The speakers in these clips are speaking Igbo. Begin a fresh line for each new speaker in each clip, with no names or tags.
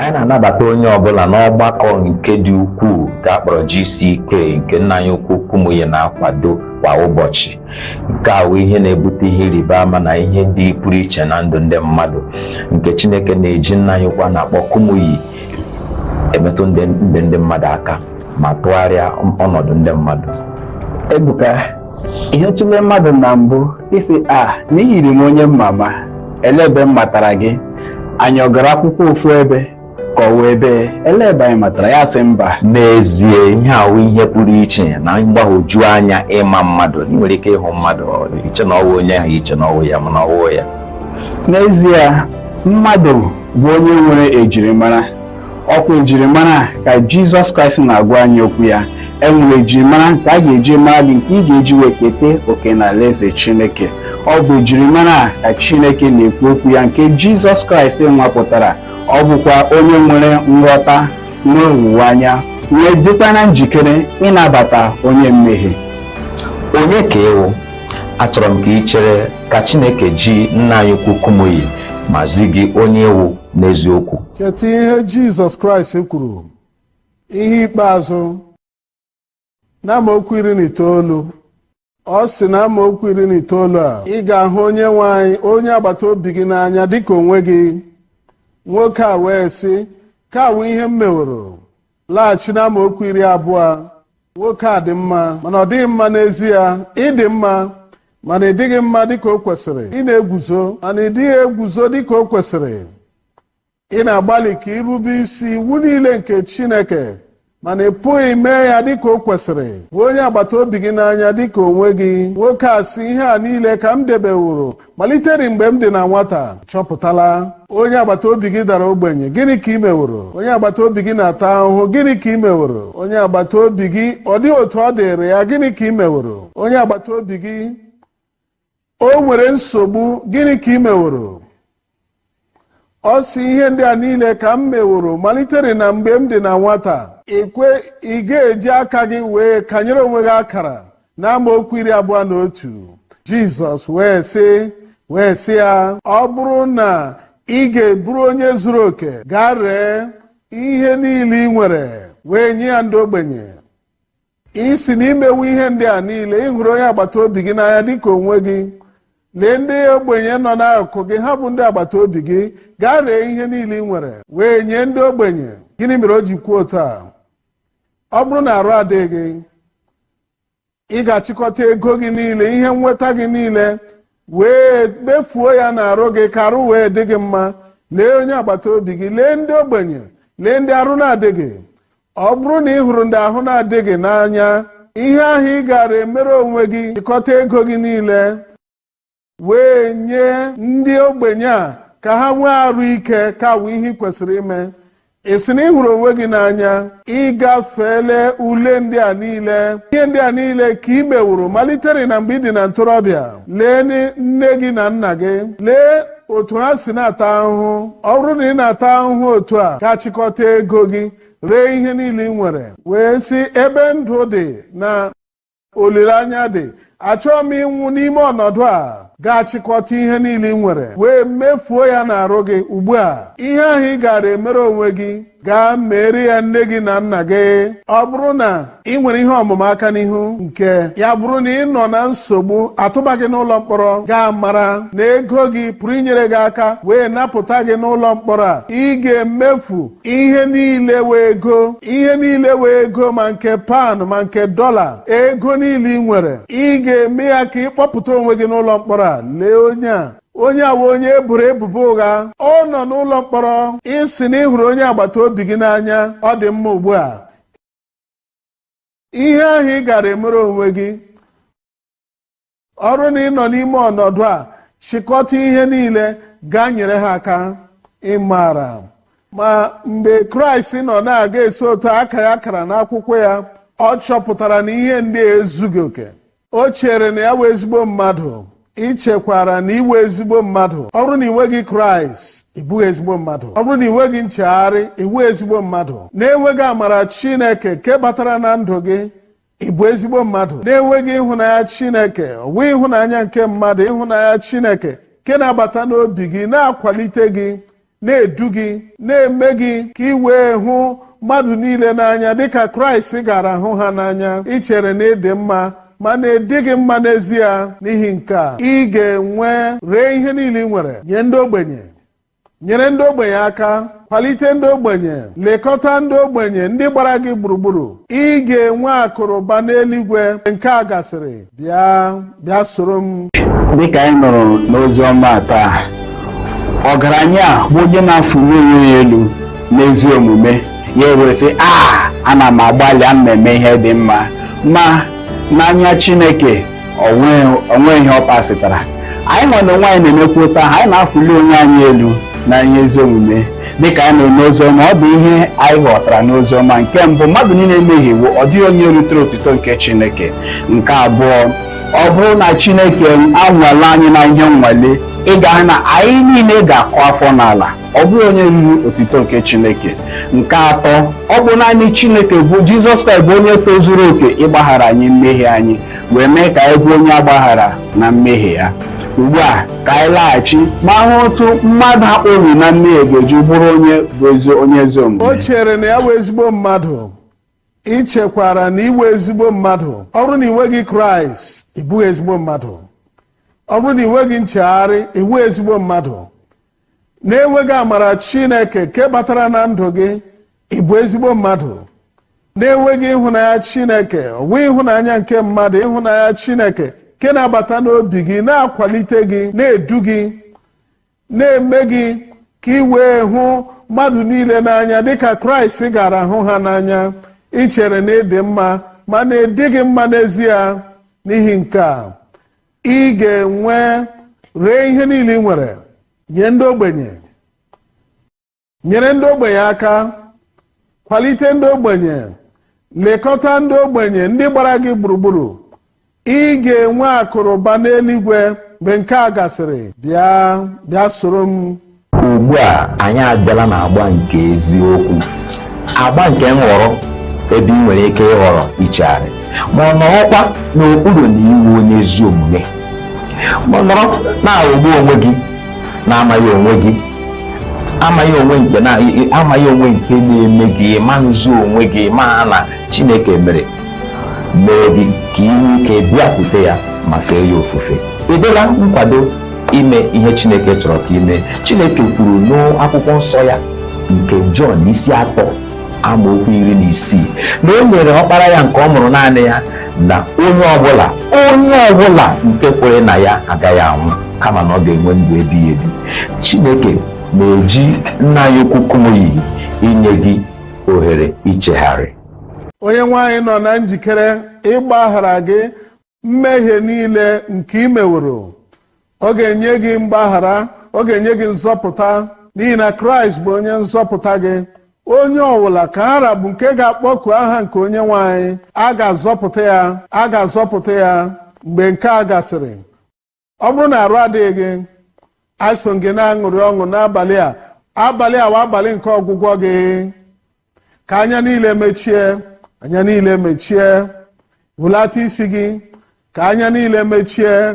Anyị na-anabata onye ọbụla n'ọgbakọ nke dị ukwuu nke a kpọrọ GCK, nke nna anyị ukwu Kumuyi na-akwado kwa ụbọchị. Nke a wụ ihe na-ebute ihe ịrịba ama na ihe dị pụrụ iche na ndụ ndị mmadụ, nke Chineke na-eji nna anyị ukwu a na-akpọ Kumuyi emetụ ndị mmadụ aka ma tụgharịa ọnọdụ ndị mmadụ.
Ebuka, ihe tụlee mmadụ na mbụ isi a na iyiri m onye mmama ele ebe m matara gị. Anyị ọ gara akwụkwọ ofu ebe ka ọ wee ebe ele ebe anyị matara ya sị mba.
N'ezie, ihe awụ ihe pụrụ iche na mgbagwoju anya ịma mmadụ. Ị nwere ike ịhụ mmadụ, iche na ọwụ onye ahụ, iche na ọwụ ya, mana ọwụ ya.
N'ezie, mmadụ bụ onye nwere ejirimara. Ọkwa ejirimara ka Jizọs Kraịst na-agwa anyị okwu ya. Enwere ejirimara nke a ga-eji mara gị, nke ị ga-eji wee kete oke na alaeze Chineke. Ọ bụ ejirimara ka Chineke na-ekwu okwu ya, nke Jizọs Kraịst nwapụtara. Ọ bụkwa onye nwere nghọta, nwee owuwe anya, wee dịkwa na njikere ịnabata onye mmehie.
Onye ka ịwụ? Achọrọ m ka ị chere ka Chineke ji nna anyị ukwu Kumuyi ma zi gị onye ịwụ n'eziokwu.
Cheta ihe Jizọs Kraịst kwuru, ihe ikpeazụ n'amaokwu 19. Ọ sị na amaokwu 19 a, ị ga-ahụ onye nwe anyị, onye agbata obi gị n'anya dịka onwe gị. Nwoke a wee sị, ka awụ ihe m meworo. Laghachi na amaokwu 20. Nwoke a dị mma, mana ọ dịghị mma n'ezie. Ị dị mma, mana ị dịghị mma dịka o kwesịrị. Ị na-eguzo, mana ị dịghị eguzo dịka o kwesịrị. Ị na-agbalị ka irube isi iwu niile nke Chineke, mana ị pụghị mee ya dịka o kwesịrị. Hụ onye agbata obi gị n'anya dịka onwe gị. Nwoke a sị, ihe a niile ka m debeworo malitere mgbe m dị na nwata. Chọpụtala onye agbata obi gị dara ogbenye, gịnị ka ị meworo? Onye agbata obi gị na-ata ahụhụ, gịnị ka ị meworo? Onye agbata obi gị ọ dịghị otu ọ dịrị ya, gịnị ka ị meworo? Onye agbata obi gị o nwere nsogbu, gịnị ka ị meworo? Ọ sị, ihe ndị a niile ka m meworo malitere na mgbe m dị na nwata. Ikwe ị ga-eji aka gị wee kanyere onwe gị akara. Na amaokwu 21, Jizọs wee sị ya, ọ bụrụ na ị ga-eburu onye zuru oke, gaa ree ihe niile ị nwere wee nye ya ndị ogbenye. Isi na imewu ihe ndị a niile, ị hụrụ onye agbata obi gị n'anya dịka onwe gị. Lee ndị ogbenye nọ n'akụkụ gị, ha bụ ndị agbata obi gị. Gaa ree ihe niile ị nwere wee nye ndị ogbenye. Gịnị mere o ji kwuo otu a? Ọ bụrụ na arụ adịghị gị, ị ga-achịkọta ego gị niile, ihe nweta gị niile, wee mefuo ya na arụ gị ka arụ wee dị gị mma. Lee onye agbata obi gị, lee ndị ogbenye, lee ndị arụ na-adịghị. Ọ bụrụ na ị hụrụ ndị ahụ na-adịghị n'anya, ihe ahụ ị gara emere onwe gị, chịkọta ego gị niile wee nye ndị ogbenye a ka ha nwee arụ ike, ka wụ ihe ị kwesịrị ime. Ị sị na ị hụrụ onwe gị n'anya, ị gafeele ule ndị a niile. Ihe ndị a niile ka ị mewuru malitere na mgbe ị dị na ntorobịa. Lee nne gị na nna gị, lee otu ha si na-ata ahụhụ. Ọ bụrụ na ị na-ata ahụhụ otu a, ka chịkọta ego gị, ree ihe niile ị nwere, wee sị, ebe ndụ dị na olileanya dị, achọghị m ịnwụ n'ime ọnọdụ a. Ga-achịkọta ihe niile ị nwere wee mefuo ya n'arụ gị ugbu a. Ihe ahụ ị gara emere onwe gị, gaa mere ya nne gị na nna gị. Ọ bụrụ na ị nwere ihe ọmụma aka n'ihu, nke ya bụrụ na ị nọ na nsogbu, atụba gị n'ụlọ mkpọrọ, gaa mara na ego gị pụrụ inyere gị aka wee napụta gị n'ụlọ mkpọrọ a. Ị ga-emefu ihe niile wee ego, ihe niile wee ego, ma nke pan ma nke dọla, ego niile ị nwere, ị ga-eme ya ka ị kpọpụta onwe gị n'ụlọ mkpọrọ a. Lee onye a, onye a wee onye eboro ebubo ụgha, ọ nọ n'ụlọ mkpọrọ. Isi na ị hụrụ onye agbata obi gị n'anya, ọ dị mma. Ugbu a, ihe ahụ ị gara emere onwe gị, ọrụ na ị nọ n'ime ọnọdụ a, chịkọta ihe niile gaa nyere ha aka. Ịmara ma mgbe Kraịst nọ na-aga eso otu aka ya kara n'akwụkwọ ya, ọ chọpụtara na ihe ndị a ezughị oke. O chere na ya wee ezigbo mmadụ. Ichekwara na iwe ezigbo mmadụ. Ọ bụrụ na ị nweghị Kraịst, ị bụghị ezigbo mmadụ. Ọ bụrụ na ị nweghị nchegharị, ị bụghị ezigbo mmadụ. Na-enweghị amara Chineke nke batara na ndụ gị, ị bụ ezigbo mmadụ. Na-enweghị ịhụnanya Chineke, ọ bụghị ịhụnanya nke mmadụ, ịhụnanya Chineke nke na-abata n'obi gị, na-akwalite gị. Na-edu gị, na-eme gị ka ị wee hụ mmadụ niile n'anya dịka Kraịst gara hụ ha n'anya. Ị chere na ịdị mma, mana ịdịghị mma n'ezie. N'ihi nke a, ị ga-enwe ree ihe niile ị nwere nye ndị ogbenye, nyere ndị ogbenye aka, kwalite ndị ogbenye, lekọta ndị ogbenye ndị gbara gị gburugburu. Ị ga-enwe akụrụba n'eluigwe. Nke a gasịrị, bịa, bịa soro m.
Dịka anyị nụrụ n'ozi ọma taa, ọgaranya a bụ onye na-afụnye onwe ya elu n'ezi omume ya, ewere sị, "A ana m agbalị, ana m eme ihe dị mma," ma n'anya Chineke onwe ihe ọ pasịtara. Anyị nwa na onwe anyị na-emekwa taa, anyị na-afụli onwe anyị elu na ihe ezi omume. Dịka anyị nụrụ n'ozi ọma, ọ bụ ihe anyị ghọtara n'ozi ọma. Nke mbụ, mmadụ niile emehiewo, ọ dịghị onye rutere otuto nke Chineke. Nke abụọ, ọ bụrụ na Chineke anwale anyị na ihe nnwale, ị ga-ahụ na anyị niile ga-akụ afọ n'ala, ọ bụghị onye ruru otuto nke Chineke. Nke atọ, ọ bụ naanị Chineke bụ Jizọs Kraịst bụ onye tozuru oke ịgbaghara anyị mmehie anyị, wee mee ka anyị bụ onye agbaghara na mmehie ya. Ugbu a, ka anyị laghachi ma hụ otu mmadụ akpọrọ na mmehie ga-eji bụrụ onye bụ ezi onye ezi omume.
O chere na ya bụ ezigbo mmadụ. Ị chekwara na iwe ezigbo mmadụ? Ọ bụrụ na ị nweghị Kraịst, ị bụghị ezigbo mmadụ. Ọ bụrụ na ị nweghị nchegharị, ị bụghị ezigbo mmadụ. Na-enweghị amara Chineke nke batara na ndụ gị, ị bụ ezigbo mmadụ? Na-enweghị ịhụnanya Chineke, ọ bụghị ịhụnanya nke mmadụ, ịhụnanya Chineke nke na-abata n'obi gị, na-akwalite gị, na-edu gị, na-eme gị ka ị wee hụ mmadụ niile n'anya dịka Kraịst gara hụ ha n'anya. Ị chere na ịdị mma, mana ịdịghị mma n'ezie. N'ihi nke a, ị ga-enwe ree ihe niile ị nwere nye ndị ogbenye, nyere ndị ogbenye aka, kwalite ndị ogbenye, lekọta ndị ogbenye ndị gbara gị gburugburu. Ị ga-enwe akụrụba n'eluigwe. Mgbe nke a gasịrị, bịa, bịa soro m.
Ugbu a, anyị abịala n'agba nke eziokwu, agba nke nhọrọ, ebe ị nwere ike ịhọrọ ichegharị ma ọ nọrọkwa n'okpuru na iwu onye ezi omume, ma ọ nọrọ na-aghọgbu onwe gị, na-amaghị onwe gị, amaghị onwe nke na amaghị onwe nke na-eme gị ịmanụzi onwe gị, ma na Chineke mere mee gị ka ị nwee ike bịakwute ya ma fee ya ofufe. Ị dịla nkwado ime ihe Chineke chọrọ ka ime? Chineke kwuru n'akwụkwọ nsọ ya nke Jọn isi 3 amaokwu 16 na o nyere ọkpara ya nke ọ mụrụ naanị ya, na onye ọbụla, onye ọbụla nke kwere na ya agaghị anwụ, kama na ọ ga-enwe ndụ ebighị ebi. Chineke na-eji nna anyị ukwu Kumuyi inye gị ohere ichegharị.
Onye nwanyị nọ na njikere ịgbaghara gị mmehie niile nke ị meworo. Ọ ga-enye gị mgbaghara, ọ ga-enye gị nzọpụta, n'ihi na Kraịst bụ onye nzọpụta gị. Onye ọbụla ka ara bụ nke ga-akpọku aha nke onye nwanyị, a ga-azọpụta ya, a ga-azọpụta ya. Mgbe nke a gasịrị, ọ bụrụ na arụ adịghị gị, aso gị na-aṅụrị ọṅụ n'abalị a. Abalị a wa abalị nke ọgwụgwọ gị. Ka anya niile mechie, anya niile mechie. Hulata isi gị. Ka anya niile mechie.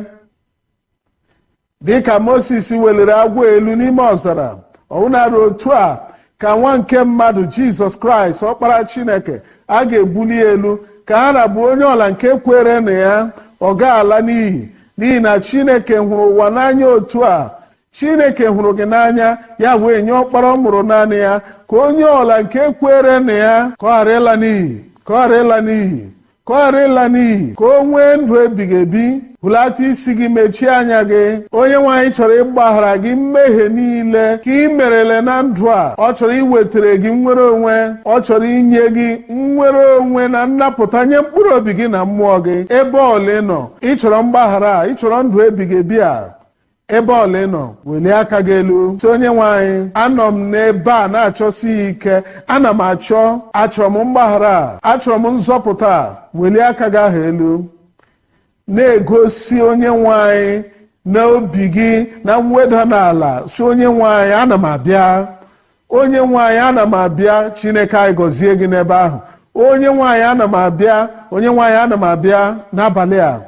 Dịka Moses weliri agwọ elu n'ime ọzara, ọwụnara otu a ka nwa nke mmadụ, Jizọs Kraịst, ọkpara Chineke, a ga-ebuli elu, ka ha rabụ onye ọla nke kwere na ya, ọ ga-ala n'iyi. N'ihi na Chineke hụrụ ụwa n'anya otu a. Chineke hụrụ gị n'anya, ya wee nye ọkpara ọ mụrụ naanị ya, ka onye ọla nke kwere na ya, ka ọ ghara ịla n'iyi, ka ọ ghara ịla n'iyi, ka ọ ghara ịla n'iyi, ka o nwee ndụ ebighị ebi. Hulata isi gị, mechie anya gị. Onye nwaanyị chọrọ ịgbaghara gị mmehie niile ka ị merele na ndụ a. Ọ chọrọ iwetara gị nnwere onwe. Ọ chọrọ inye gị nnwere onwe na nnapụta nye mkpụrụ obi gị na mmụọ gị. Ebe ọla ị nọ, ị chọrọ mgbaghara a, ị chọrọ ndụ ebighị ebi a, ebe ọla ị nọ, welie aka gị elu, sị, "Onye nwe anyị, anọ m n'ebe a na-achọsi ya ike. Ana m achọ, achọrọ m mgbaghara a, achọrọ m nzọpụta a." Welie aka gị ahụ elu, na-egosi onye nwe anyị na obi gị na mweda n'ala, si, "Onye nwe anyị, ana m abịa. Onye nwe anyị, ana m abịa." Chineke anyị gọzie gị n'ebe ahụ. "Onye nwe anyị, ana m abịa. Onye nwe anyị, ana m abịa n'abalị a.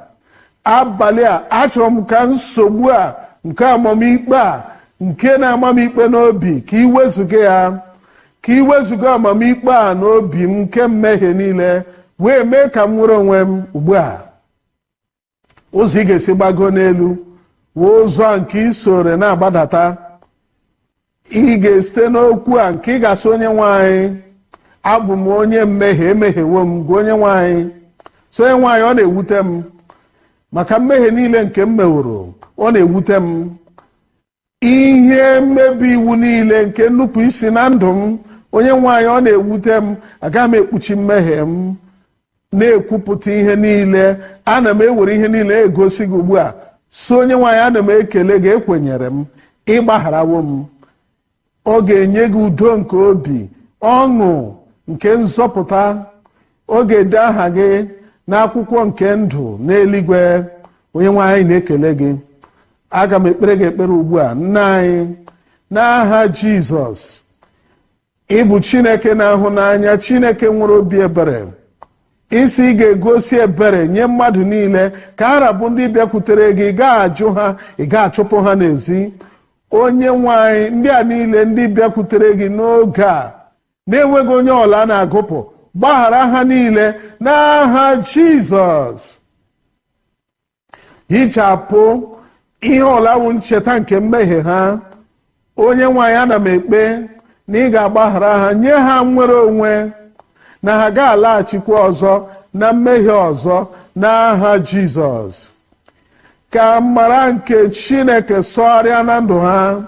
Abalị a, achọrọ m ka nsogbu a nke amamikpe a Nke na-ama m ikpe n'obi, ka ị wezụga ya, ka ị wezụga amamikpe a n'obi m nke mmehie niile, wee mee ka m nwere onwe m ugbu a. Ụzọ ị ga-esi gbago n'elu wee ụzọ nke ị sore na-agbadata. Ị ga-esite n'okwu a nke ị ga-asị onye nwe anyị, abụ m onye mmehie, emehiewo m. Gwa onye nwe anyị, sị onye nwe anyị, ọ na-ewute m maka mmehie niile nke m meworo. Ọ na-ewute m ihe mmebi iwu niile nke nnupụ isi na ndụ m. Onye nwe anyị, ọ na-ewute m. Agaghị m ekpuchi mmehie m, na-ekwupụta ihe niile. Ana m ewere ihe niile egosi gị ugbu a. So onye nwe anyị, ana m ekele gị, ekwenyere m, ịgbagharawo m. Ọ ga-enye gị udo nke obi, ọṅụ nke nzọpụta. Ọ ga-ede aha gị n'akwụkwọ nke ndụ n'eluigwe. Onye nwe anyị na-ekele gị. Aga m ekpere gị ekpere ugbu a. Nna anyị, n'aha Jizọs, ịbụ Chineke na-ahụ n'anya, Chineke nwere obi ebere. Isi ị ga-egosi ebere nye mmadụ niile ka ha rabụ ndị bịakwutere gị. Ga-ajụ ha, ị ga-achụpụ ha n'ezi. Onye nwe anyị, ndị a niile ndị bịakwutere gị n'oge a na-enweghị onye ọla na-agụpụ, gbaghara ha niile n'aha Jizọs. Hichapụ ihe ọlawụ ncheta nke mmehie ha. Onye nwe anyị, ana m ekpe na ị ga-agbaghara ha, nye ha nwere onwe, na ha ga-alaghachikwa ọzọ na mmehie ọzọ n'aha Jizọs. Ka mara nke Chineke sọgharịa na ndụ ha,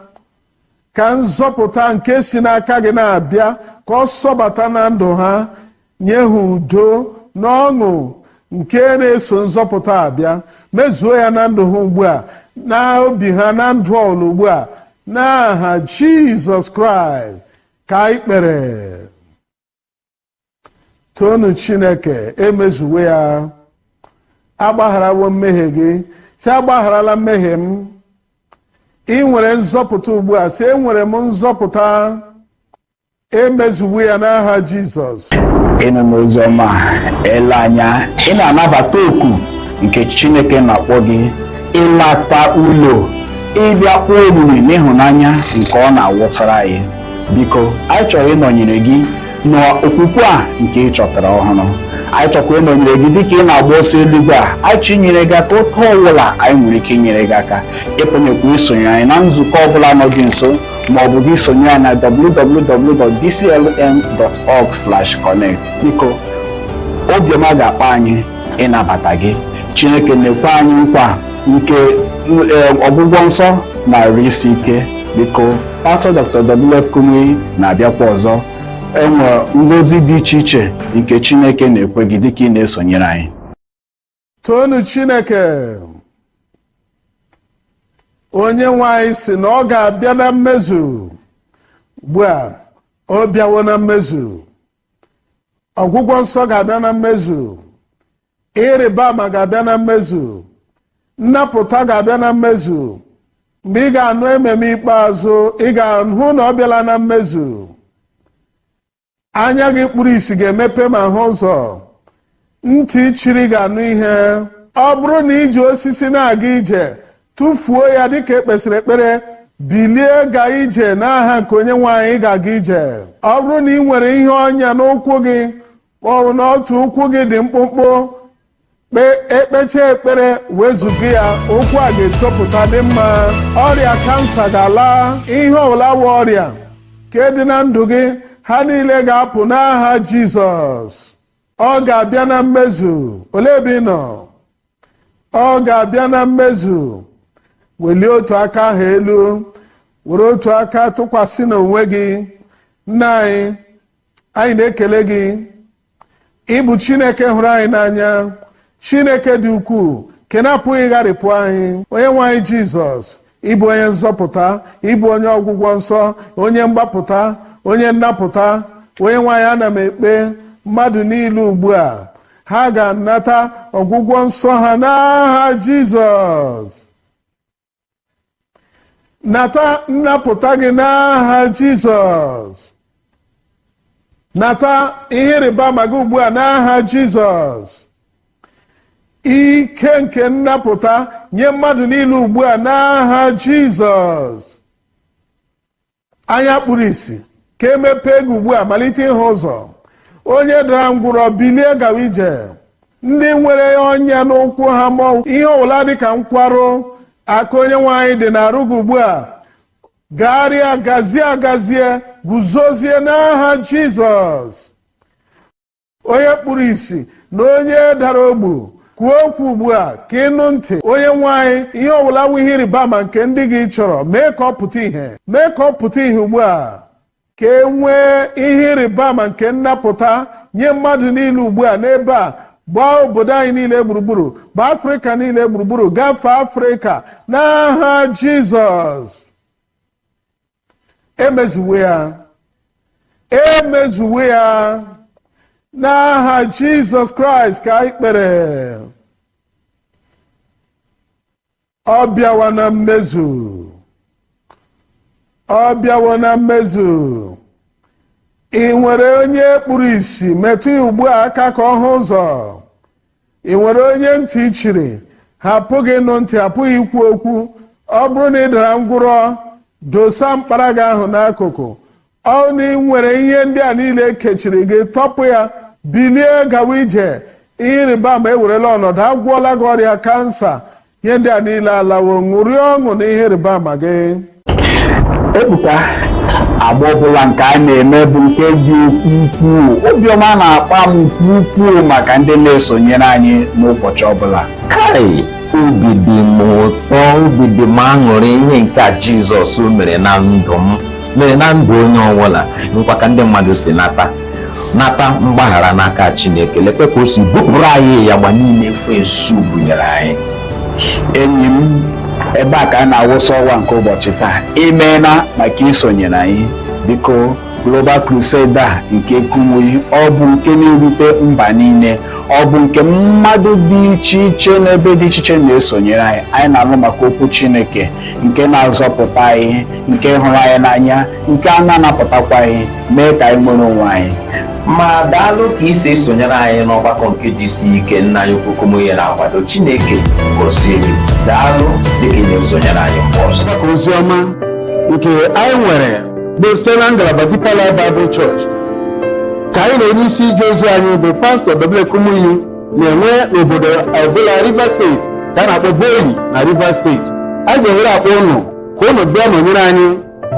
ka nzọpụta nke si n'aka gị na-abịa ka ọ sọbata na ndụ ha, nye ha udo na ọṅụ nke na-eso nzọpụta abịa. Mezuo ya na ndụ ha ugbu a, na obi ha, na ndụ ọlụ ugbu a, n'aha Jizọs Kraịst ka anyị kpere. Toonu Chineke, emezuwe ya. Agbagharawo mmehie gị. Si, agbagharala mmehie m. Ị nwere nzọpụta ugbu a. Si, enwere m nzọpụta. Emezuwe ya n'aha Jizọs.
Ịnụ n'ozi ọma, ele anya ị na-anabata oku nke Chineke na-akpọ gị ịlata ụlọ, ịbịa kpụọ omimi n'ịhụnanya nke ọ na-awụsara anyị. Biko, anyị chọrọ ịnọnyere gị n'okwukwe a nke ị chọtara ọhụrụ. Anyị chọkwa ịnọnyere gị dịka ị na-agba ọsọ eluigwe a. Anyị chọ inyere gị aka otu ọbụla anyị nwere ike inyere gị aka. Ịpụnyekwa isonyere anyị na nzukọ ọbụla nọ gị nso, ma ọ bụ gị sonye anyị na www.dclm.org/connect. Biko, obiọma ga-akpa anyị ịnabata gị. Chineke na-ekwe anyị nkwa nke ọgwụgwọ nsọ na arụ isi ike. Biko, Pastọ Dr. W.F. Kumuyi na-abịakwa ọzọ. Enwere ngozi dị iche iche nke Chineke na-ekwe gị dịka ị na-esonyere anyị.
Toonu Chineke. Onye nwe anyị si na ọ ga-abịa na mmezu. Ugbu a ọ bịawo na mmezu. Ọgwụgwọ nsọ ga-abịa na mmezu, ịrịba ama ga-abịa na mmezu, nnapụta ga-abịa na mmezu. Mgbe ị ga-anụ ememe ikpeazụ, ị ga-ahụ na ọ bịala na mmezu. Anya gị kpuru isi ga-emepe ma hụ ụzọ, ntị chiri ga-anụ ihe. Ọ bụrụ na iji osisi na-aga ije, tụfuo ya dịka ekpesịrị ekpere, bilie gaa ije. N'aha nke onye nwe anyị ga-aga ije. Ọ bụrụ na ị nwere ihe ọnya n'ụkwụ gị, ma ọ bụ na otu ụkwụ gị dị mkpụmkpụ, kpee ekpecha ekpere wezụga ya, ụkwụ a ga-etopụta dị mma. Ọrịa kansa ga-ala. Ihe ọbụla wụ ọrịa nke dị na ndụ gị, ha niile ga-apụ n'aha Jizọs. Ọ ga-abịa na mmezu. Olee ebe ị nọ? Ọ ga-abịa na mmezu. Welie otu aka ahụ elu, were otu aka tụkwasị n'onwe gị. Nna anyị, anyị na-ekele gị. Ịbụ Chineke hụrụ anyị n'anya, Chineke dị ukwuu nke na-apụghị ịgharịpụ anyị. Onye nwe anyị Jizọs, ịbụ onye nzọpụta, ịbụ onye ọgwụgwọ nsọ, onye mgbapụta, onye nnapụta. Onye nwe anyị, ana m ekpe mmadụ niile ugbu a, ha ga-anata ọgwụgwọ nsọ ha n'aha Jizọs. Nata nnapụta gị n'aha Jizọs. Nata ihe ịrịba ama gị ugbu a n'aha Jizọs. Ike nke nnapụta nye mmadụ niile ugbu a n'aha Jizọs. Anya kpuru ìsì, ka emepee gị ugbu a, malite ịhụ ụzọ. Onye dara ngwụrọ, bilie gawa ije. Ndị nwere ọnya n'ụkwụ ha, ma ihe ọbụla dịka nkwarụ, aka Onye nwe anyị dị na-arụ gị ugbu a. Gagharịa, gazie, agazie, guzozie n'aha Jizọs. Onye kpuru ìsì na onye dara ogbu, kwuo okwu ugbu a ka ịnụ ntị. Onye nwe anyị, ihe ọbụla bụ ihe ịrịba ama nke ndị gị chọrọ, mee ka ọ pụta ìhè, mee ka ọ pụta ìhè ugbu a, ka e nwee ihe ịrịba ama nke nnapụta nye mmadụ niile ugbu a n'ebe a. Gbaa obodo anyị niile gburugburu, gbaa Afrịka niile gburugburu, gafee Afrịka n'aha Jizọs. Emezuwe ya, emezuwe ya n'aha Jizọs Kraịst ka anyị kpere. Ọ bịawa na mmezu, ọ bịawo na mmezu. Ị nwere onye kpuru ìsì, metụ ya ugbu a aka ka ọ hụ ụzọ. Ị nwere onye ntị chiri, ha apụghị ịnụ ntị, apụghị ikwu okwu. Ọ bụrụ na ị dara ngwụrọ, dosa mkpara gị ahụ n'akụkụ. Ọ na ị nwere ihe ndị a niile kechiri gị, tọpụ ya, bilie gawa ije. Ihe ịrịba ama ewerela ọnọdụ. Agwọọla gị ọrịa kansa, ihe ndị a niile alawo. Ṅụrie ọṅụ na ihe ịrịba ama gị.
Ebuka, agba ọbụla nke a na-eme bụ nke dị ukwuu. Obiọma na-akpa m nke ukwuu maka ndị na-esonyere anyị n'ụbọchị ọbụla.
Kai, obi dị m ụtọ, obi dị m aṅụrị. Ihe nke a Jizọs mere na ndụ m, mere na ndụ onye ọbụla, nkwa ka ndị mmadụ si nata mgbaghara n'aka Chineke. Lekwe ka o si bupụrụ anyị ya gba niile ekwensu bunyere anyị.
Enyi m, ebe a ka a na-awụsa ọwa nke ụbọchị taa. Imeela maka isonyere anyị. Biko, Global Crusade a nke Kumuyi, ọ bụ nke na-erute mba niile, ọ bụ nke mmadụ dị iche iche n'ebe dị iche iche na-esonyere anyị. Anyị na-anụ maka okwu Chineke nke na-azọpụta anyị, nke hụrụ anyị n'anya, nke a na-anapụtakwa anyị, mee ka anyị nwere onwe anyị.
Ma daalụ ka isi esonyere anyị n'ọgbakọ nke GCK nna anyị ukwu Kumuyi na-akwado. Chineke gozie gị. Daalụ dịka ị na-esonyere anyị mgbe ọzọ.
Ọgbakọ oziọma nke anyị nwere bụ site na ngalaba Deeper Life Bible Church, ka anyị na onye isi ije ozi anyị bụ Pastọ W. Kumuyi na-enwe n'obodo ọbụla Rivers Steeti, ka a na-akpọ Boli na Rivers Steeti. A ga-enwere akpọ ụnụ ka ụnụ bịa nọnyere anyị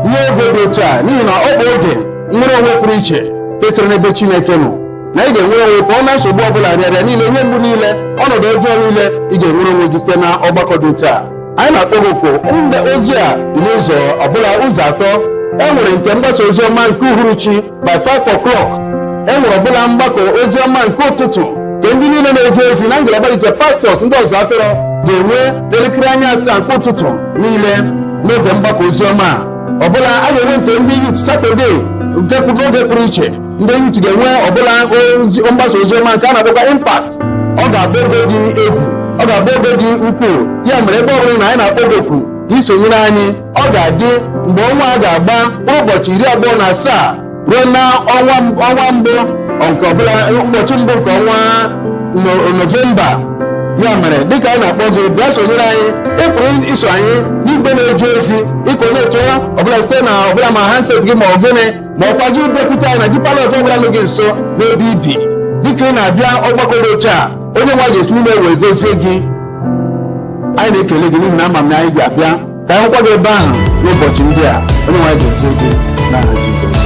n'oge dị otu a, n'ihi na ọ bụ oge nnwere onwe pụrụ iche sitere n'ebe Chineke nọ, na ị ga-enwere onwe pụọ na nsogbu ọbụla, rịarịa niile, ihe mgbu niile, ọnọdụ ọjọọ niile. Ị ga-enwere onwe gị site na ọgbakọ dị otu a. Anyị na-akpọ gị oku. Ndị ozi a dị n'ụzọ ọbụla ụzọ atọ. E nwere nke mgbasa ozi ọma nke uhuruchi by 5 o'clock. E nwere ọbụla mgbakọ ozi ọma nke ụtụtụ, nke ndị niile na-eje ozi na ngalaba dị iche, pastors, ndị ọzọ atọrọ, ga-enwe n'elekere anya 7 nke ụtụtụ niile. N'oge mgbakọ ozi ọma a ọbụla, a ga-enwe nke ndị youth Saturday, nke kwuru n'oge pụrụ iche. Ndị youth ga-enwe ọbụla ozi mgbasa ozi ọma nke a na-akpọkwa Impact. Ọ ga-abụ oge dị egwu, ọ ga-abụ oge dị ukwuu. Ya mere, ebe ọ bụla na anyị na-akpọ gị oku ka isonyere anyị, ọ ga-adị mgbe ọnwa a ga-agba mkpụrụ ụbọchị 27 ruo na ọnwa mbụ nke ọbụla, ụbọchị mbụ nke ọnwa Nọvemba. Ya mere, dịka anyị na-akpọ gị, bịa sonyere anyị. Ị pụrụ iso anyị n'igwe na-eje ozi ịkọ na-eto ọbụla site na ọbụla ma handset gị ma ọ gịnị, ma ọkwa gị bịakwute anyị na Deeper Life ọbụla nọ gị nso n'ebe ibi. Dịka ị na-abịa ọgbakọ dị otu a, onye nwa ga-esi n'ime wee gozie gị. Anyị na-ekele gị n'ihi na ama m na anyị ga-abịa ka anyị hụkwa gị ebe ahụ n'ụbọchị ndị a. Onye nwa ga-ezie gị n'aha Jizọs.